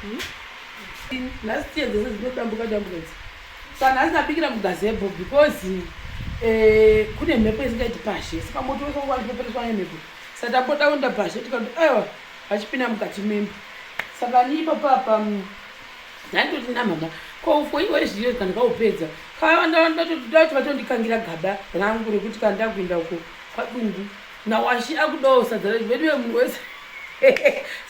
Hmm? Nhasi tiye dzese dzinodambuka dambuka idzi. Saka nhasi ndabikira mugazebo because eh, kune mhepo isingaiti pashe saka moto wese wanga wachipepereswa nemhepo. Saka tamboda kuenda pashe tikati aiwa vachipinda mukati memba. Saka ni ipapa apa mm, ndandoti namama ko ufo iwe zviyo kana kaupedza kavandatoda kuti vatondikangira gaba rangu rekuti kana ndakuenda uko kwadungu nawashi akudawo sadza redu veduwe munhu wese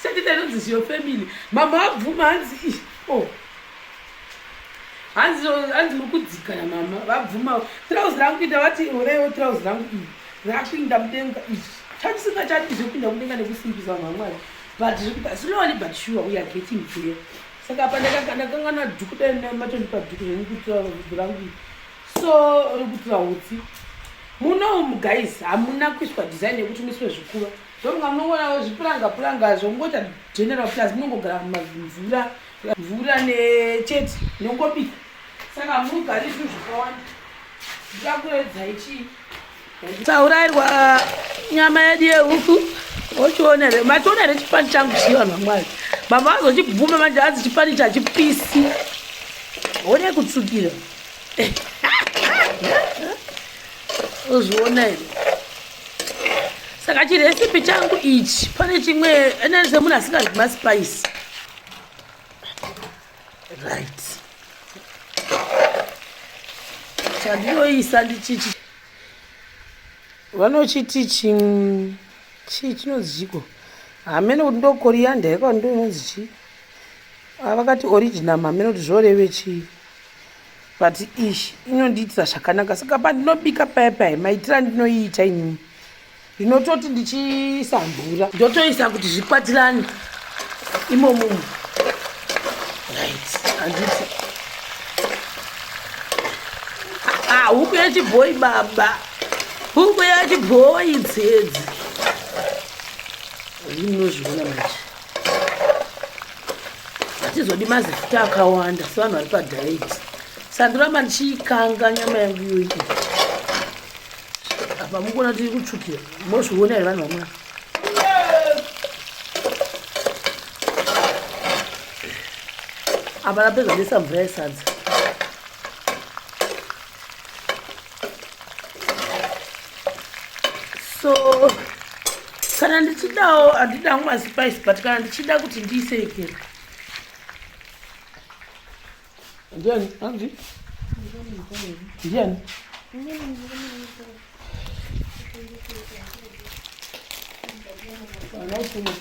sati tainonzi zviyo family mama abvuma hanzi oh hanzi hanzi muri kudzikana mama vabvuma trouse rangu kuita vati uraiwo trouse rangu iri rakuinda mudenga izvi chandisingachadi zvekuinda mudenga nekusimbisa vanhu vamwari but zvikuita slowly but sure we are getting there saka apa ndakangana dhuku dai matondipa dhuku zvenyu kutura vhudzi rangu iri so rikutura hutsi muno umu guys hamuna kuiswa design yekuti muiswe zvikuva ndofunga munongoona zvipuranga puranga zvongoita general plus munongogara mvura mvura nechete nongobika saka hamugari zvinhu zvakawanda ndichakuredzai chii Taurairwa nyama yedu yehuku wochiona here machiona here chipani changu chii vanhu vamwari mama vazochibvuma manje hanzi chipani chachipisi one kutsvukira ozviona here saka chiresipi changu ichi pane chimwe ene semunhu asingadyi maspice right chandinoisa ndichichi vanochiti chi chii chinonzi chiko hamene kuti ndo koriyanda yaka ndo inonzi chii ah, vakati original hamene kuti zvoreve chii but ishi inondiitira zvakanaka saka pandinobika paya paya maitira ndinoiita inini ndinototi ndichiisa mvura ndotoisa kuti zvikwatirane imomo right handiti ah, huku yechibhoyi baba huku yechibhoyi dzedzi munozviona manje hatizodi mazifuta akawanda sevanhu vari padiet sandoramba ndichiikanga nyama yangu iyoyi apa mukuona tiri kutsvukira mozviona here vanhu vamwari apa rapedza ndisa mvura yesadza so kana ndichidawo handida hangu maspice but kana ndichida kuti ndiise ikero Ndiani? Anzi? Ndiani? Ana usuma.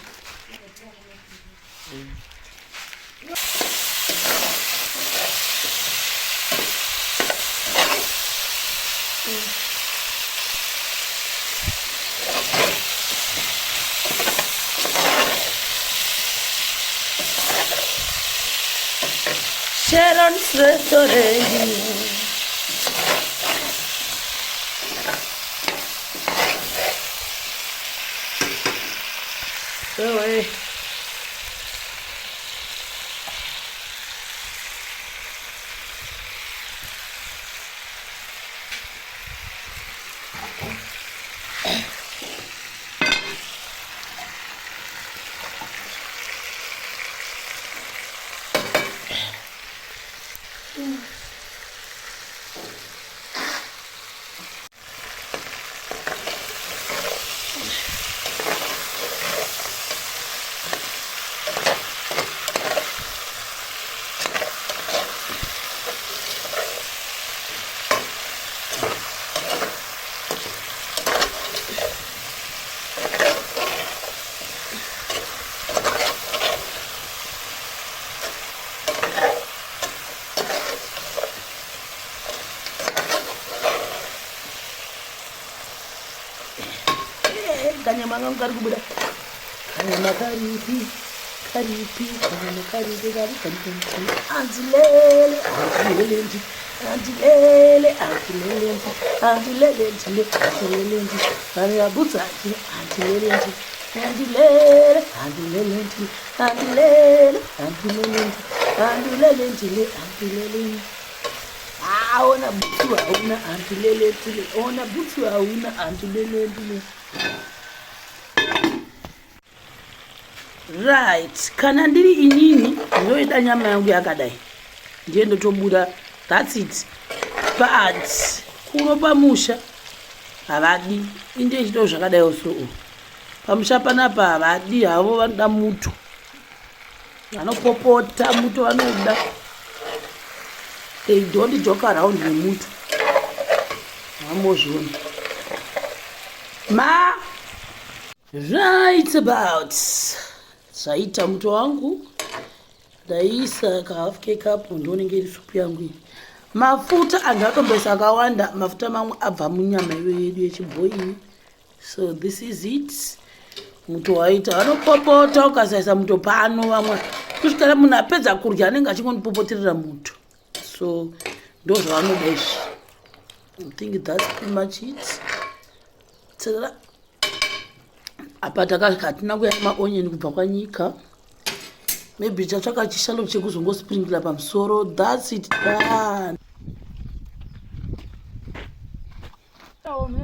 Sharon's Restaurant. So, eh. Kanyama kangu kari kubuda. Kanyama karipi? Karipi? Kanyama karipi? Karipi? Karipi? Andilele, andilele ndi. Andilele, andilele ndi. Andilele ndile, andilele ndi. Andiyabutsa ndi, andilele ndi. Andilele, andilele ndi. Andilele, andilele ndi. Andilele ndile, andilele ndi. Ah, ona butsu hauna andilele ndile. Ona butsu hauna andilele ndile. Right, kana ndiri inini ndinoida nyama yangu yakadai, ndiye ndotobuda, that's it. But kuno pamusha havadi, indiye chido zvakadaiwo. So pamusha panapa havadi havo, vanoda muto, vanopopota muto vanoda. They don't joke around nemuto, vamozviona ma. Right about zvaita muto wangu, ndaisa kahalf kecup, ndonenge iri supu yangu iyi. Mafuta anhu atomboisa akawanda, mafuta mamwe abva munyama iyo yedu yechibhoi. So this is it, muto waita. Vanopopota ukasaisa muto pano, vamwe kusvikira munhu apedza kurya anenge achingondipopoterera muto. So ndo zvavanoda izvi. I think that's pretty much it. Apa hatina kuya nemaonyeni kubva kwanyika, maybe chatsvaka chishalo chekuzongosprinkla pamusoro. That's it, done.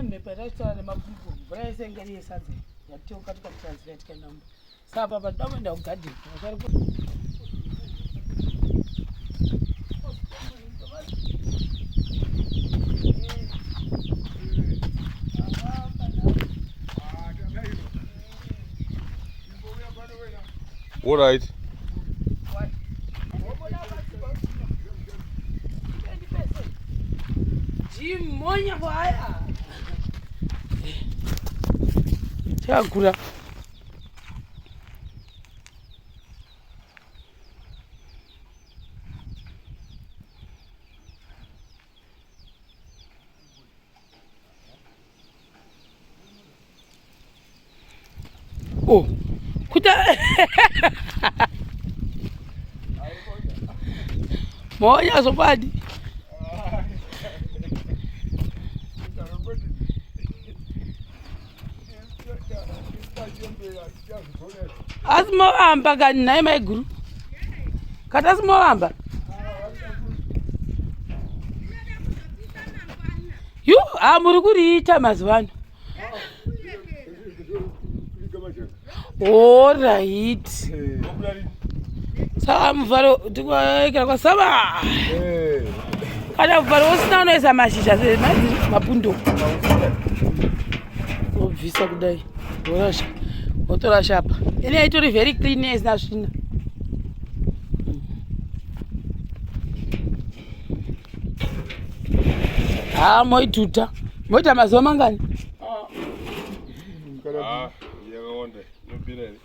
Mhepo yatachitaura nemapupo, mvura yese inge iri yesadza yateuka, tikatranslate tikaenda mumba. Saka apa toda kuenda kugadheni. All right. Jimonya kwaya chakura. Oh, kuta monya zvokwadi. Asi movamba kani nhai maiguru? Kati asi movamba? Yu, ha, muri kuriita mazuva ano. Alright, saka muvharo tikuekera kwasava. Kana muvharo usina, unoisa mashizha mapundo, wobvisa kudai, worasha, wotorasha apa. Ine itori very clean, isina svina. Ha, moituta moita mazuva mangani? Ah, yakawanda inopera here?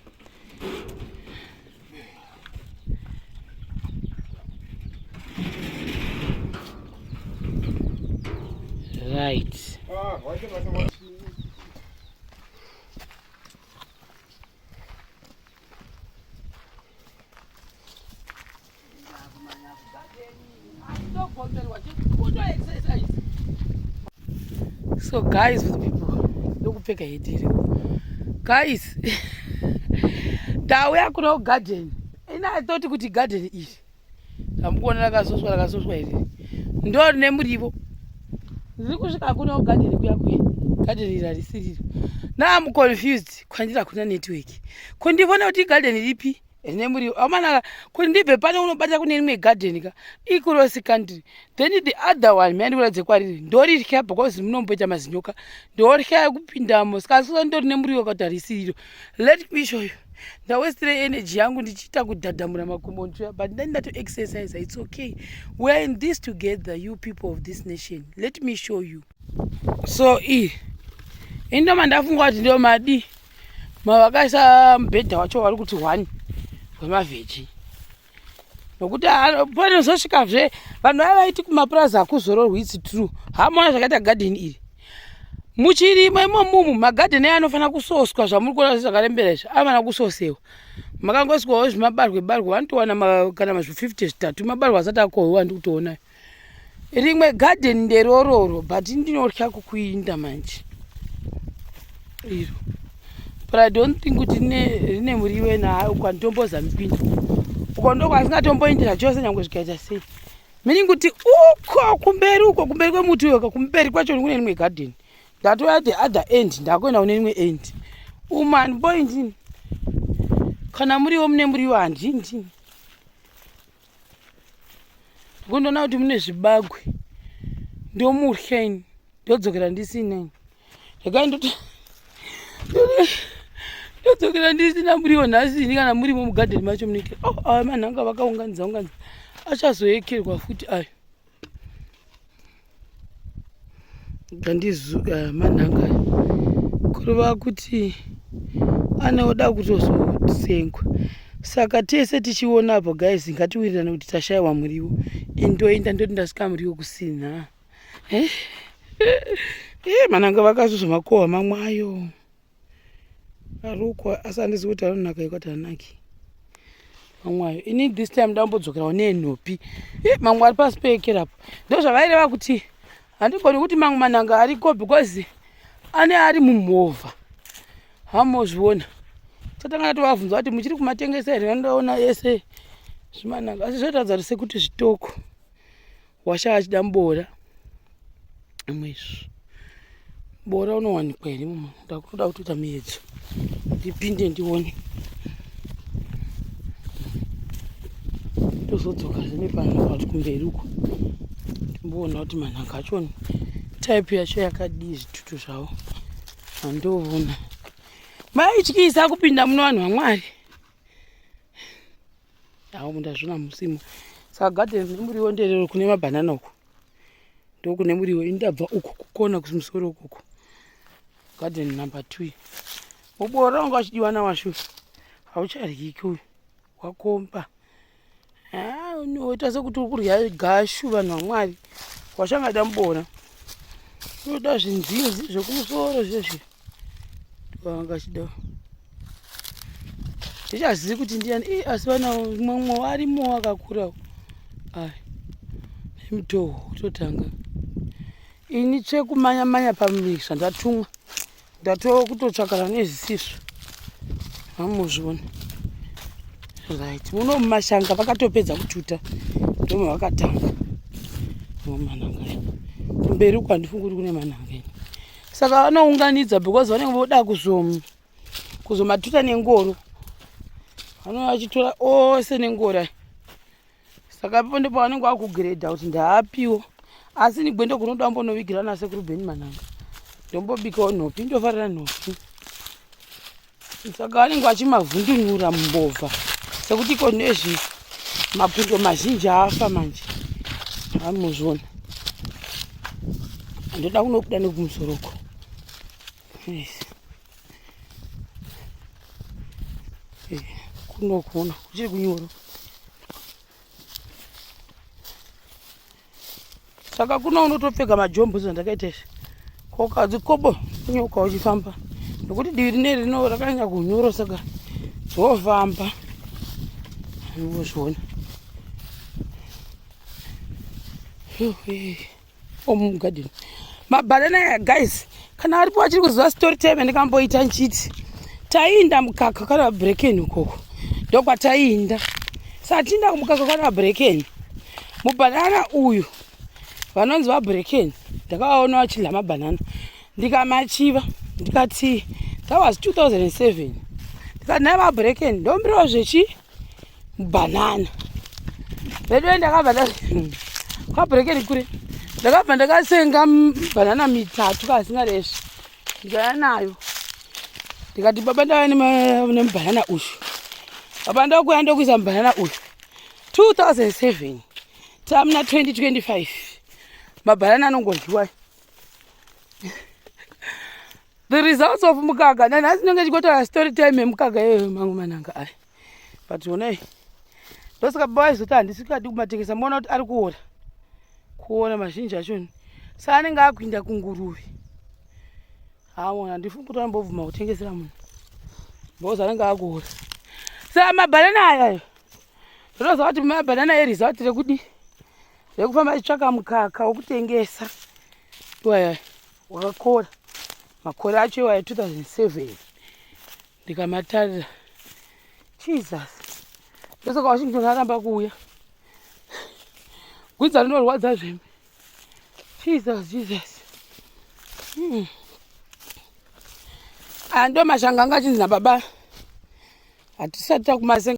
Right. Ah, waita basa. So guys, with people ndokupfeka heti iri, guys, ndauya kuno garden. Ina I thought kuti garden iri ramukuona rakasoswa, rakasoswa iri ndo rine murivo. Ndiri kusvika kuno garden kuya kuya, garden iri harisiriro. Now I'm confused, kwandiri hakuna network. Kundivona kuti garden ripi rine muriwo amanaka, kuti ndibve pane unobata kune rimwe garden ka icross country, then the other one mandikuratidze kwariri ndoritya because munomboita mazinyoka, ndorya kupindamo. Saka sisa ndori nemuriwo kuti harisiriro. Let me show you. Ndawestire energy yangu ndichiita kudhadhamura makumbo ntsvuya, but then ndato exercise. It's okay, we are in this together, you people of this nation. Let me show you. So iyi indoma ndafunga kuti ndio madi mavakaisa mubhedha wacho vari kuti one wemavheji, nokuti panozosvikazve vanhu vaya vaiti kumapurazi hakuzororwi. It's true. Hamona zvakaita gadheni iri muchirimo imomumu. Magadheni aya anofanira kusoswa. Zvamuri kuona zvakarembera izvi anofanira kusosewa. Makangoswawo zvimabarwe barwe, vanotowana kana mazvi 50 zvitatu mabarwe asati akohwewa. Ndikutoona rimwe gadheni nderororo, but ndinotya kukuinda manje iro, but I don't think kuti rine muriwo nayo. Ukanditomboza mipinda uko ndoko asingatomboindira chose, nyange zvikaita sei. Meaning kuti uko kumberi, uko kumberi kwemuti uyo, kumberi kwacho kune rimwe gadheni. Ndatouya the other end, ndakuenda kune rimwe end. Umu handiboindini. Kana muriwo mune muriwo handindi. Ndoona kuti mune zvibagwe. Ndomurya ini. Ndodzokera ndisina ini. Regai ndoti ndodzokera ndisina muriwo nhasi ini kana murimo mugadheni macho muneke. Oh, aya manhanga vakaunganidza unganidza. Achazoekerwa futi ayo. Ngandizuka manhanga kureva kuti anoda kutozosengwa saka tese tichiona apo guys ngatiwirirane kuti tashaiwa muriwo indoenda ndoti ndasvika muriwo kusina eh? eh, manhanga vakazozvomakohwa mamwe ayo Arukwa asi handizivi kuti anonaka here kwati hanaki mamwe ayo ini this time ndambodzokerawo nenhopi eh, mamwe ari pasi peekerapo ndozvavaireva kuti handigoni kuti mamwe manhanga ariko because ane ari mumhovha hamozviona tatanga tatovabvunza kuti muchiri kumatengesa here vandoona ese zvimanhanga asi zvotaridza kuti sekuti zvitoko Washa achida muboora imwe izvo boora unowanikwa here mumwe ndakutoda kutoita miyedzo ndipinde ndione tozodzoka zvene pano pati kumberi uko ndimboona kuti manhanga achoni type yacho yakadii zvitutu zvavo handiovona maityisa kupinda muno vanhu vamwari Awo mundazvona musimo. Saka garden nemuriwo nderero kune mabanana uko. Ndokune muriwo ini ndabva uko kukona kumusoro ukoko. Garden number 2. Mubora wanga uchidiwa nawashu. Haucharyiki uyu. Wakomba. Ah, unoita sekuti uri kurya gashu vanhu vaMwari. Wachangada mubora. Unoda zvinzinzi zvekumusoro zvezvi. Wanga achida. Ndichazivi kuti ndiyani ii asi vana mumwe arimo akakura ai nemitoho kutotanga ini tsve kumanya manya pamuviri zvandatumwa ndatova kutotsvakana nezvisizvo hamuzviona right muno mumashanga vakatopedza kututa ndomavakatanga mananga kumberi uko handifungi kuti kune mananga ini saka vanounganidza because vanenge voda kuzomu kuzomatuta nengoro vanouya vachitora ose nengoro aya saka ipapo ndipo vanenge vakugreda kuti ndaapiwo asi ni gwendo kunoda mbonovigira nasekuru beni mananga ndombobikawo nhopi ndofarira nhopi saka vanenge vachimavhundunura mumbovha sekuti iko nezvi mapundo mazhinji afa manje amuzviona ndoda kunobuda nekumusoro uko yes. Eh, kuno kuno kuchiri kunyoro saka kuno unotopfeka majombo zvandakaita izvi kokadzi kobo nyoka uchifamba nekuti divi rine rino rakanyanya kunyoro saka dzofamba anozviona omugadheni mabanana aya guys kana aripo vachiri kuziva story time ndikamboita nchiti taiinda mukaka kana brekeni ukoko ndokwataiinda satiinda kumukaka kwana brekeni mubhanana uyu vanonzi vabrekeni ndakavaona vachidla mabhanana ndikamachiva ndikati that was 2007 ndikati nhai vabrekeni ndombirawo zvechi banana veduwe ndakabva nda kwabrekeni kure ndakabva ndakasenga banana mitatu kasingaresvi ndikaya nayo ndikati baba ndava nemubhanana uyu baba ndakuya ndokuisa mubhanana uyu 2007 tamuna 2025 mabhanana anongodyiwa the results of mukaka nanhasi ndinenge ndichikotaura story time yemukaka iyoyo mamwe mananga aya but honai ndosaka baba vaizoti handisikadi kumatengesa moona kuti ari kuora kuona mazhinji achoni sa anenge akuinda kunguruve haona handifungi kuti anombobvuma kutengesera munhu because anenge akuora sa mabhanana aya ayo ndinoziva kuti mabhanana eresult rekudi rekufamba achitsvaka mukaka wokutengesa iwaya wakakora makore acho iwaya 2007 ndikamatarira jesus ndosaka washington aramba kuuya gwidza rinorwadza zvemi jesus jesus hmm. Aya ndo mashanga anga achinzi nababa. Hatisati takumasenga.